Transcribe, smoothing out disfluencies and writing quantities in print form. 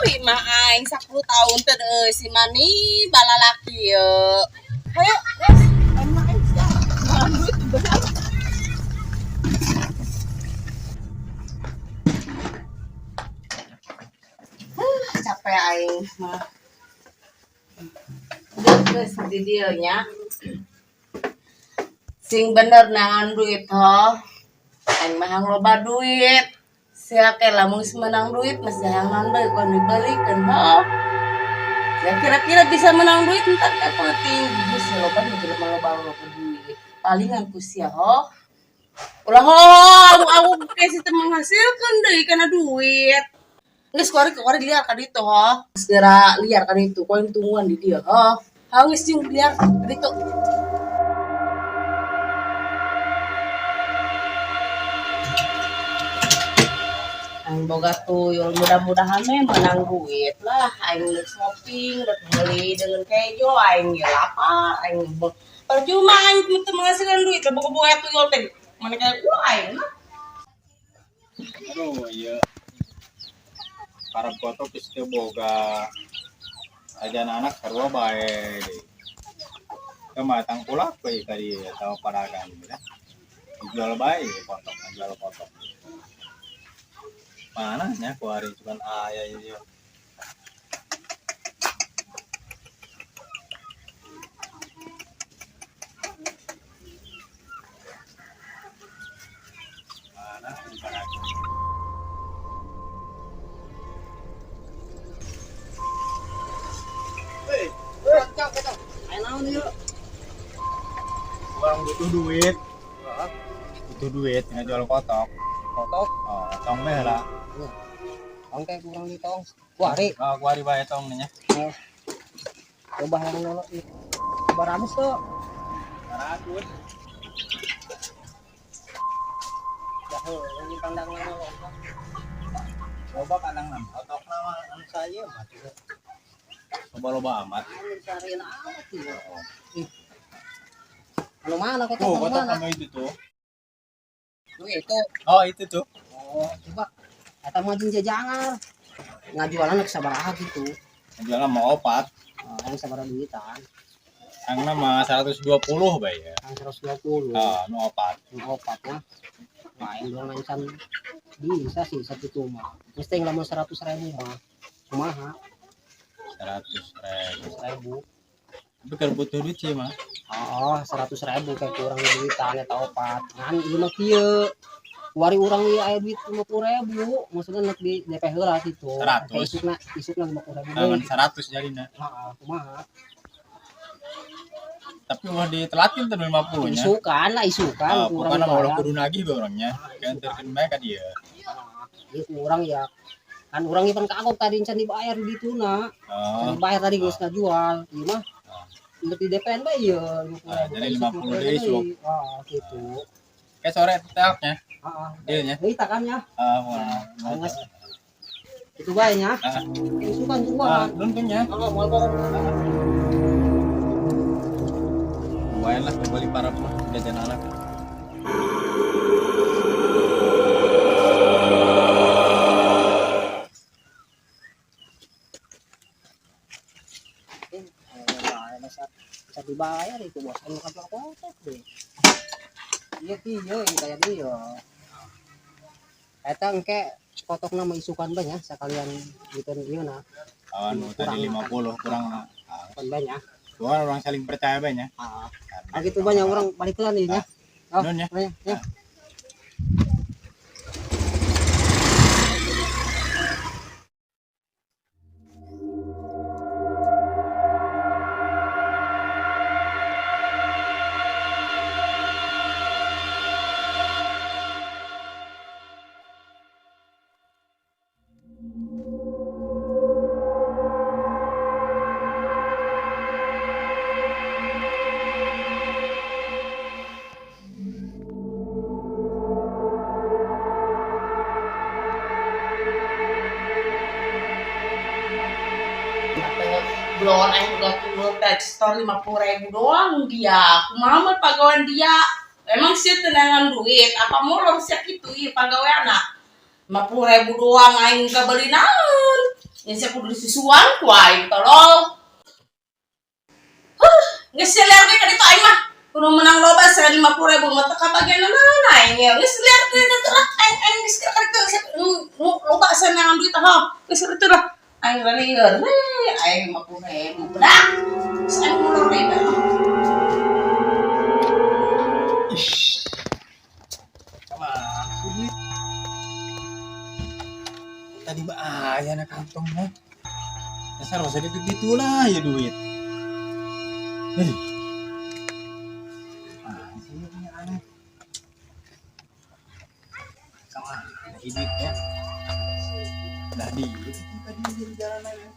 Imah aing 10 tahun teh euy si Mani balalaki ye. Hayo, guys. Aing mah aing sia. Menang duit bener. Capek aing mah. Geus di dieu nya. Sing bener nangan duit ho. Aing mah hayang loba duit. Sia ke lamun geus menang duit mesti hayang naon deui kudu dibelikeun ho. Ya kira-kira bisa menang duit entar ke penting geus loba nu jelema loba loba duit. Palingan ku sia ho. Ulah ho, aku ke si teu menghasilkeun deui kana duit. Geus kuari kuari liar ka ditu ho. Segera liar ka ditu, ku aing tungguan di dieu ho. Ha geus jeung liar ka ditu. Aing boga tuyul mudah-mudahan we menang duit lah aing rek shopping rek beli dengan kejo aing ge lapar aing percuma aing teu menghasilkan duit lah boga tuyul teh mana kayak ulah aing lah. Aduh, iya. Para foto geus teu boga. Ajan anak sarua bae deui. Teu mah tangkulak we ka dieu atawa paragan ya. Dijual bae kotok, jual kotok. Mana nya kuari cuman aya ieu. Mana di paragan. Ayo naon ieu? Orang butuh duit. Butuh duit ngajual kotok. Kotok, Oh, tong meh lah. tong kayak kurang di tong. Kuari, Oh, kuari bae tong nya. coba yang nolo ieu. Baramus tuh. 100. Ya heuh, ini pandang nolo. Loba kandang nam. Kotok nama anu saya mah tuh. Loba-loba amat. Cariin amat ieu. Ih. Anu mana kotok Tuh, anu kotok mana? sama itu tuh. Tuh itu. Oh, itu tuh. Oh, coba. Eta mah jeung jajangan. Ngajualan rek sabaraha gitu. Jualan mau opat. Oh, yang sabaraha duitan. Ang nama 120 bae ya. Yang 120. Oh, nu opat. Nu opat mah. Lain dua can bisa sih satu mah. Mesti yang lamun 100.000 mah. Kumaha? 100 ribu. 100.000. Tapi kalau butuh duit sih mah. Oh, 100.000 kayak kurang duitan eta opat. Ngan ieu mah kieu. Wari urang ieu aya duit 50.000, maksudnya nek di DP heula kitu. 100. Kayak isukna isukna 50.000 Nah, deui. 100 jadina. Heeh, kumaha? Tapi ulah ditelatin tuh 50 nya. Isukan lah, isukan Ah, kurang pokoknya mau ulah dibayar. kudu nagih bae orangnya. Kan terkeun bae ka dia. Nah, ieu kurang ya. Kan urang ieu pan kagok tadi can dibayar di dituna. Can Oh, dibayar tadi geus ngajual. Ieu mah Ah. Untuk di DPN bae ieu 50.000. Ah, jadi 50 deui isuk. Ah, gitu. Kayak sore telaknya. Heeh. Dealnya. Deui tak kan ya. Ah, mau. Nges. Itu bae nya. Ah. Isukan Ah, tungguan. nuntun ya. Oh, moal banget. Lumayan lah kembali para mah jajan anak. Bisa dibayar itu bos, anu kapal kotok deh. Iya iya ini kayak dia. Eta engke kotokna mah isukan banyak sekalian gitu ieu na. Oh, nu tadi 50 kurang. Ah, Isukan banyak. Dua orang saling percaya banyak. Ah, ah gitu banyak orang balik lagi nih ya. Oh, Nun ya. banyak ya. Belum aing boga tuyul teh store 50.000 doang dia. Kumaha mah pagawean dia. Emang sih tenangan duit apa molor sia kitu ieu pagaweanna. 50.000 doang aing kabeli naon. Nya sia kudu disusuan ku aing tolol. Huh, geus liar ge ka ditu aing mah. Kudu menang loba 150.000 mah teu kabagian naon aing ya. Geus liar ge ka ditu lah aing aing geus ka ditu loba senangan duit ha. Geus ditu lah. Aing lieur. Heh, aing 50.000 budak. Geus aing mulur deui bae. Ish. Kemana sih duit? Tadi mah aya na kantong mah. Dasar masa itu gitulah ya duit. Eh. Ah, sih punya aneh. Kemana duitnya? Nah, di itu tadi di jalan aja.